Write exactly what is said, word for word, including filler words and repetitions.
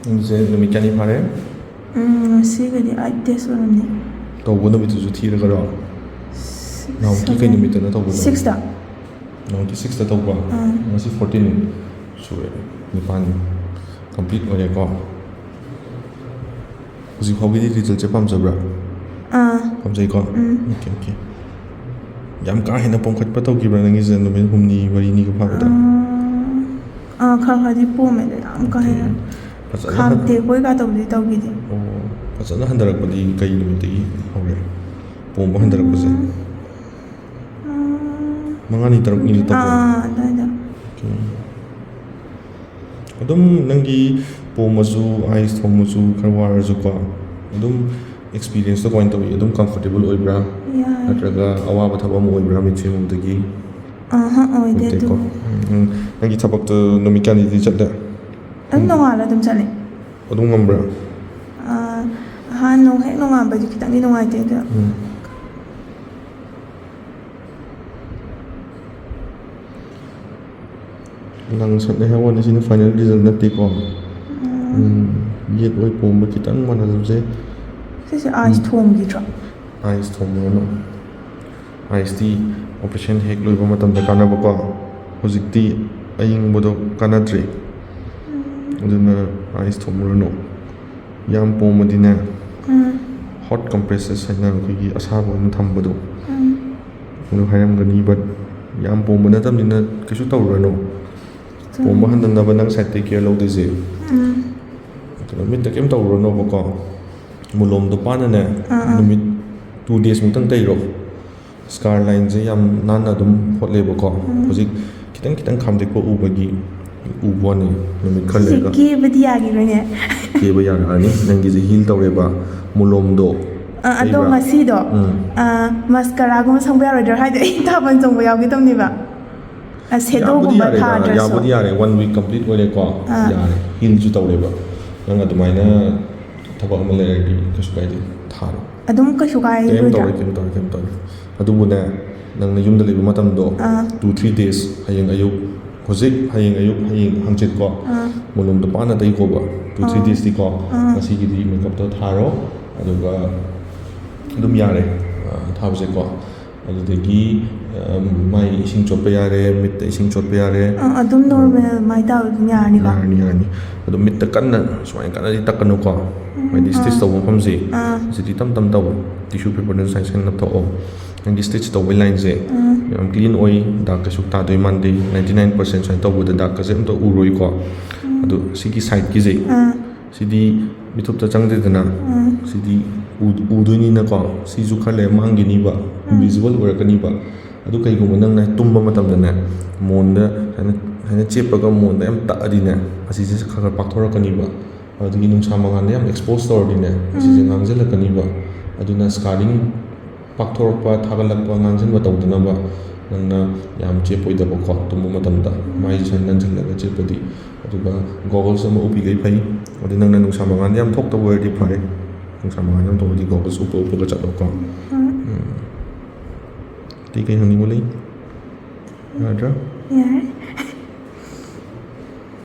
ꯅꯪꯁꯦ ꯅꯨꯃꯤꯠ ꯀꯌꯥꯅꯤ ꯐꯥꯔꯦ? ꯎꯝ, ꯉꯁꯤꯒꯗꯤ ꯑꯩꯠ ꯗꯦꯖ ꯑꯣꯏꯔꯝꯅꯤ꯫ ꯇꯧꯕ ꯅꯨꯃꯤꯠꯇꯨꯁꯨ ꯊꯤꯔꯒꯔꯣ? ꯅꯍꯥꯟꯃꯨꯛꯀꯤ ꯀꯩ ꯅꯨꯃꯤꯠꯇꯅꯣ ꯇꯧꯕꯗꯣ? ꯁꯤꯛꯁꯇ꯫ ꯅꯍꯥꯟꯃꯨꯛꯀꯤ ꯁꯤꯛꯁꯇ ꯇꯧꯕ? ꯑꯥ꯫ ꯉꯁꯤ ꯐꯣꯔꯇꯤꯟ ꯁꯨꯔꯦ, ꯅꯤꯄꯥꯟ ꯀꯝꯄ꯭ꯂꯤꯠ ꯑꯣꯏꯔꯦꯀꯣ꯫ ꯍꯧꯖꯤꯛ ꯐꯥꯎꯒꯤꯗꯤ ꯔꯤꯖꯜꯁꯦ ꯄꯥꯝꯖꯕ꯭ꯔꯥ? ꯑꯥ꯫ ꯄꯥꯝꯖꯩꯀꯣ? ꯎꯝ꯫ Okay, okay. ꯌꯥꯝ ꯀꯥ ꯍꯦꯟꯅ ꯄꯣꯝꯈꯠꯄ ꯇꯧꯈꯤꯕ꯭ꯔꯥ ꯅꯪꯒꯤꯁꯦ ꯅꯨꯃꯤꯠ ꯍꯨꯝꯅꯤ ꯃꯔꯤꯅꯤꯒ ꯐꯥꯕꯗ? ꯑꯥ, ꯑꯥ, ꯈꯔ ꯈꯔꯗꯤ ꯄꯣꯝꯃꯦ ꯑꯗꯣ, ꯌꯥꯝ ꯀꯥ ꯍꯦꯟꯅ ꯐꯖꯅ ꯈꯥꯝ ꯍꯟ- ꯇꯦꯛꯄ ꯑꯣꯏ ꯀꯥ ꯇꯧꯕꯗꯤ ꯇꯧꯈꯤꯗꯦ꯫ ꯑꯣ, ꯐꯖꯅ ꯍꯟꯊꯔꯛꯄꯗꯤ ꯀꯩ ꯅꯨꯃꯤꯠꯇꯒꯤ ꯍꯧꯔꯦ ꯄꯣꯝꯕ ꯍꯟꯊꯔꯛꯄꯁꯦ? ꯎꯝ, ꯃꯉꯥꯅꯤ ꯇꯔꯨꯛꯅꯤꯗ ꯇꯧꯕ꯭ꯔꯥ? ꯑꯥ, ꯑꯗꯨꯋꯥꯏꯗ꯫ ꯑꯣꯀꯦ꯫ ꯑꯗꯨꯝ ꯅꯪꯒꯤ ꯄꯣꯝꯃꯁꯨ, ꯑꯥꯏꯁ ꯊꯣꯝꯃꯁꯨ, ꯈꯔ ꯋꯥꯔꯁꯨꯀꯣ, ꯑꯗꯨꯝ ꯑꯦꯛꯁꯄꯤꯔꯤꯌꯦꯟꯁꯇꯣ ꯀꯃꯥꯏꯅ ꯇꯧꯏ? ꯑꯗꯨꯝ ꯀꯝꯐꯣꯔꯇꯦꯕꯜ ꯑꯣꯏꯕ꯭ꯔꯥ? ꯌꯥꯏ꯫ ꯅꯠꯇ꯭ꯔꯒ ꯑꯋꯥꯕ ꯊꯕꯛ ꯑꯃ ꯑꯣꯏꯕ꯭ꯔꯥ ꯃꯤꯠꯁꯦ ꯌꯦꯡꯕꯗꯒꯤ? ꯑꯍ, ꯑꯣꯏꯗꯦ ꯑꯣꯏꯗꯦꯀꯣ? ꯑꯗꯨꯕꯨ꯫ ꯎꯝ, ꯎꯝ꯫ ꯅꯪꯒꯤ ꯊꯕꯛꯇꯣ ꯅꯨꯃꯤꯠ ꯀꯌꯥꯅꯤꯗꯤ ꯆꯠꯂꯦ? ꯑꯗꯨꯝ ꯅꯣꯡꯉꯥꯜꯂ ꯑꯗꯨꯝ ꯆꯠꯂꯦ꯫ ꯑꯗꯨꯝ ꯉꯝꯕ꯭ꯔꯥ? ꯑꯥ, ꯑꯍꯥꯟ ꯅꯣꯡ ꯍꯦꯛ ꯅꯣꯡꯉꯥꯟꯕꯗꯤ ꯈꯤꯇꯪꯗꯤ ꯅꯨꯡꯉꯥꯏꯇꯦ ꯑꯗꯣ꯫ ꯎꯝ꯫ ꯅꯪ ꯁꯛꯅꯩ ꯍꯥꯏꯕ ꯋꯥꯅꯤ, ꯁꯤꯅ ꯐꯥꯏꯅꯦꯜ ꯔꯤꯖꯜ ꯅꯠꯇꯦꯀꯣ꯫ ꯎꯝ, ꯌꯦꯠ ꯑꯣꯏ ꯄꯣꯝꯕ ꯈꯤꯇꯪ ꯃꯥꯟꯅꯗꯕꯁꯦ꯫ ꯁꯤꯁꯦ ꯑꯥꯏꯁ ꯊꯣꯝꯈꯤꯗ꯭ꯔꯣ? ꯑꯥꯏꯁ ꯊꯣꯝꯃꯨꯔꯅꯨ꯫ ꯑꯥꯏꯁꯇꯤ ꯑꯣꯄꯔꯦꯁꯟ ꯍꯦꯛ ꯂꯣꯏꯕ ꯃꯇꯝꯗ ꯀꯥꯟꯅꯕꯀꯣ꯫ ꯍꯧꯖꯤꯛꯇꯤ ꯑꯌꯤꯡꯕꯗꯣ ꯀꯥꯟꯅꯗ꯭ꯔꯦ꯫ ꯑꯗꯨꯅ ꯑꯥꯏꯁ ꯊꯣꯝꯃꯨꯔꯅꯨ꯫ ꯌꯥꯝ ꯄꯣꯝꯃꯗꯤꯅꯦ, ꯎꯝ꯫ ꯍꯣꯠ ꯀꯝꯄ꯭ꯔꯦꯁꯔꯁ ꯍꯥꯏꯅ ꯑꯩꯈꯣꯏꯒꯤ ꯑꯁꯥꯕ ꯑꯣꯏꯅ ꯊꯝꯕꯗꯣ, ꯎꯝ꯫ ꯑꯗꯨ ꯍꯥꯏꯔꯝꯒꯅꯤ, but ꯌꯥꯝ ꯄꯣꯝꯕ ꯅꯠꯇꯕꯅꯤꯅ ꯀꯩꯁꯨ ꯇꯧꯔꯨꯔꯅꯨ꯫ ꯄꯣꯝꯕ ꯍꯟꯗꯅꯕ ꯅꯪ ꯁꯥꯏꯠꯇꯒꯤ ꯀꯦꯌꯔ ꯂꯧꯗꯣꯏꯁꯦ, ꯎꯝ꯫ ꯀꯩꯅꯣ, ꯃꯤꯠꯇ ꯀꯩꯝ ꯇꯧꯔꯨꯔꯅꯣꯕꯀꯣ꯫ ꯃꯣꯂꯣꯝꯗꯣ ꯄꯥꯟꯅꯅꯦ, ꯑꯥ, ꯑꯥ꯫ ꯅꯨꯃꯤꯠ ꯇꯨ ꯗꯦꯖ ꯃꯨꯛꯇꯪ ꯇꯩꯔꯣ꯫ ꯁ꯭ꯀꯥꯔ ꯂꯥꯏꯟꯁꯦ ꯌꯥꯝ ꯅꯥꯟꯅ ꯑꯗꯨꯝ ꯍꯣꯠꯂꯦꯕꯀꯣ꯫ ꯎꯝ꯫ ꯍꯧꯖꯤꯛ ꯈꯤꯇꯪ ꯈꯤꯇꯪ ꯈꯥꯝꯗꯦꯛꯄ ꯎꯕꯒꯤ, ꯎꯕ ꯋꯥꯅꯤ, ꯅꯨꯃꯤꯠ ꯈꯔ ꯁꯤꯁꯦ ꯂꯩꯔꯒ꯫ ꯀꯦꯕꯗꯤ ꯌꯥꯈꯤꯔꯣꯏꯅꯦ꯫ ꯀꯦꯕ ꯌꯥꯔꯛꯑꯅꯤ, ꯅꯪꯒꯤꯁꯦ ꯍꯤꯜ ꯇꯧꯔꯦꯕ, ꯃꯣꯂꯣꯝꯗꯣ꯫ ꯑ, ꯑꯗꯣ ꯇꯩꯕ꯫ ꯉꯁꯤꯗꯣ, ꯎꯝ꯫ ꯑ, ꯃꯁꯀꯔꯥꯒꯨꯝꯕ ꯁꯪꯕ ꯌꯥꯔꯣꯏꯗ꯭ꯔꯥ? ꯍꯥꯏꯗꯤ ꯑꯩ ꯊꯥꯕꯜ ꯆꯣꯡꯕ ꯌꯥꯎꯒꯦ ꯇꯧꯅꯦꯕ꯫ ꯑ, ꯌꯥꯕꯨꯗꯤ ꯁꯦꯗꯣꯒꯨꯝꯕ ꯌꯥꯔꯦꯗ, ꯊꯥꯗ꯭ꯔꯁꯨ꯫ ꯌꯥꯕꯨꯗꯤ ꯌꯥꯔꯦ, ꯋꯥꯟ ꯋꯤꯛ ꯀꯝꯄ꯭ꯂꯤꯠ ꯑꯣꯏꯔꯦꯀꯣ꯫ ꯑꯥ꯫ ꯌꯥꯔꯦ, ꯍꯤꯜꯁꯨ ꯇꯧꯔꯦꯕ꯫ ꯅꯪ ꯑꯗꯨꯃꯥꯏꯅ ꯊꯕꯛ ꯑꯃ ꯂꯩꯔꯗꯤ ꯀꯩꯁꯨ ꯀꯥꯏꯗꯦ, ꯊꯥꯔꯣ꯫ ꯑꯗꯨꯝ ꯀꯩꯁꯨ ꯀꯩꯝ ꯀꯥꯏꯔꯣꯏꯗ꯭ꯔꯥ? ꯇꯧꯔꯣꯏ, ꯀꯩꯝ ꯇꯧꯔꯣꯏ, ꯀꯩꯝ ꯇꯧꯔꯣꯏ꯫ ꯑꯗꯨꯕꯨꯅꯦ, ꯅꯪꯅ ꯌꯨꯝꯗ ꯂꯩꯕ ꯃꯇꯝꯗꯣ, ꯑꯥ꯫ ꯇꯨ ꯊ꯭ꯔꯤ ꯗꯦꯖ, ꯍꯌꯦꯡ ꯑꯌꯨꯛ ꯍꯧꯖꯤꯛ ꯍꯌꯦꯡ ꯑꯌꯨꯛ, ꯍꯌꯦꯡ ꯍꯪꯆꯤꯠꯀꯣ, ꯑꯥ꯫ ꯃꯣꯂꯣꯝꯗꯣ ꯄꯥꯅ ꯇꯩꯀꯣꯕ꯫ ꯇꯨ ꯊ꯭ꯔꯤ ꯑꯥ꯫ ꯗꯦꯖꯇꯤꯀꯣ, ꯑꯥ꯫ ꯉꯁꯤꯒꯤꯗꯤ ꯃꯦꯀꯞꯇꯣ ꯊꯥꯔꯣ, ꯑꯗꯨꯒ ꯑꯗꯨꯝ ꯌꯥꯔꯦ, ꯑꯥ, ꯊꯥꯕꯁꯦꯀꯣ꯫ ꯑꯗꯨꯗꯒꯤ, ꯑꯥ, ꯃꯥꯏ ꯏꯁꯤꯡ ꯆꯣꯠꯄ ꯌꯥꯔꯦ, ꯃꯤꯠꯇ ꯏꯁꯤꯡ ꯆꯣꯠꯄ ꯌꯥꯔꯦ꯫ ꯑꯥ, ꯑꯗꯨꯝ ꯅꯣꯔꯃꯦꯜ ꯃꯥꯏ ꯇꯥꯕ ꯑꯗꯨꯝ ꯌꯥꯔꯅꯤꯀꯣ? ꯌꯥꯔꯅꯤ, ꯌꯥꯔꯅꯤ꯫ ꯑꯗꯣ ꯃꯤꯠꯇ ꯀꯟꯅ ꯁꯨꯃꯥꯏꯅ ꯀꯟꯅꯗꯤ ꯇꯛꯀꯅꯨꯀꯣ꯫ ꯍꯥꯏꯗꯤ ꯁ꯭ꯇꯤꯆ ꯇꯧꯕ ꯃꯐꯝꯁꯦ, ꯑꯥ꯫ ꯁꯤꯗꯤ ꯇꯞ ꯇꯞ ꯇꯧ꯫ ꯇꯤꯁꯨ ꯄꯦꯄꯔꯗꯨꯅ ꯁꯨꯃꯥꯏꯅ ꯁꯦꯡꯅ ꯇꯛꯑꯣ꯫ ꯅꯪꯒꯤ ꯁ꯭ꯇꯤꯆ ꯇꯧꯕꯒꯤ ꯂꯥꯏꯟꯁꯦ ꯑꯥ꯫ ꯌꯥꯝ ꯀ꯭ꯂꯤꯟ ꯑꯣꯏ, ꯗꯥꯛ ꯀꯩꯁꯨ ꯇꯥꯗꯣꯏ ꯃꯥꯟꯗꯦ, ꯅꯥꯏꯟꯇꯤ ꯅꯥꯏꯟ ꯄꯥꯔꯁꯦꯟ ꯁꯨꯃꯥꯏꯅ ꯇꯧꯕꯗ ꯗꯥꯛꯀꯁꯦ ꯑꯝꯇ ꯎꯔꯣꯏꯀꯣ꯫ ꯑꯗꯣ ꯁꯤꯒꯤ ꯁꯥꯏꯠꯀꯤꯁꯦ, ꯑꯥ꯫ ꯁꯤꯗꯤ ꯃꯤꯊꯨꯞꯇ ꯆꯪꯗꯦꯗꯅ, ꯑꯥ꯫ ꯁꯤꯗꯤ ꯎ-, ꯎꯗꯣꯏꯅꯤꯅꯀꯣ, ꯁꯤꯁꯨ ꯈꯔ ꯂꯩꯔ ꯃꯥꯡꯈꯤꯅꯤꯕ, ꯏꯟꯚꯤꯖꯤꯕꯜ ꯑꯣꯏꯔꯛꯀꯅꯤꯕ꯫ ꯑꯗꯨ ꯀꯩꯒꯨꯝꯕ ꯅꯪꯅ ꯇꯨꯝꯕ ꯃꯇꯝꯗꯅꯦ, ꯃꯣꯟꯗ ꯁꯨꯃꯥꯏꯅ, ꯁꯨꯃꯥꯏꯅ ꯆꯦꯞꯄꯒ ꯃꯣꯟꯗ ꯌꯥꯝ ꯇꯛꯑꯗꯤꯅꯦ, ꯑꯁꯤꯁꯦ ꯈꯔ ꯈꯔ ꯄꯥꯛꯊꯣꯔꯛꯀꯅꯤꯕ꯫ ꯑꯗꯨꯗꯒꯤ ꯅꯨꯡꯁꯥ ꯃꯉꯥꯜꯗ ꯌꯥꯝ ꯑꯦꯛꯁꯄꯣꯖ ꯇꯧꯔꯗꯤꯅꯦ, ꯑꯁꯤꯁꯦ ꯉꯥꯡꯁꯤꯜꯂꯛꯀꯅꯤꯕ꯫ ꯑꯗꯨꯅ ꯁ꯭ꯀꯥꯔꯤꯡ ꯄꯥꯛꯊꯣꯔꯛꯄ, ꯊꯥꯒꯠꯂꯛꯄ, ꯉꯥꯡꯁꯤꯟꯕ ꯇꯧꯗꯅꯕ ꯅꯪꯅ ꯌꯥꯝ ꯆꯦꯞꯄꯣꯏꯗꯕꯀꯣ, ꯇꯨꯝꯕ ꯃꯇꯝꯗ ꯃꯥꯏꯁꯦ ꯁꯨꯃꯥꯏꯅ ꯅꯟꯁꯤꯜꯂꯒ ꯆꯦꯞꯄꯗꯤ꯫ ꯑꯗꯨꯒ ꯒꯣꯒꯜꯁ ꯑꯃ ꯎꯞꯄꯤꯈꯩ ꯐꯩ꯫ ꯑꯗꯨ ꯅꯪꯅ ꯅꯨꯡꯁꯥ ꯃꯉꯥꯜꯗ ꯌꯥꯝ ꯊꯣꯛꯇꯕ ꯑꯣꯏꯔꯗꯤ ꯐꯔꯦ, ꯅꯨꯡꯁꯥ ꯃꯉꯥꯜꯗ ꯌꯥꯝ ꯊꯣꯛꯑꯗꯤ ꯒꯣꯒꯜꯁ ꯎꯞꯄ ꯎꯞꯄꯒ ꯆꯠꯂꯣꯀꯣ꯫ ꯎꯝ꯫ ꯑꯇꯩ ꯀꯩ ꯍꯪꯅꯤꯡꯕ ꯂꯩ? ꯌꯥꯗ꯭ꯔꯥ? ꯌꯥꯔꯦ꯫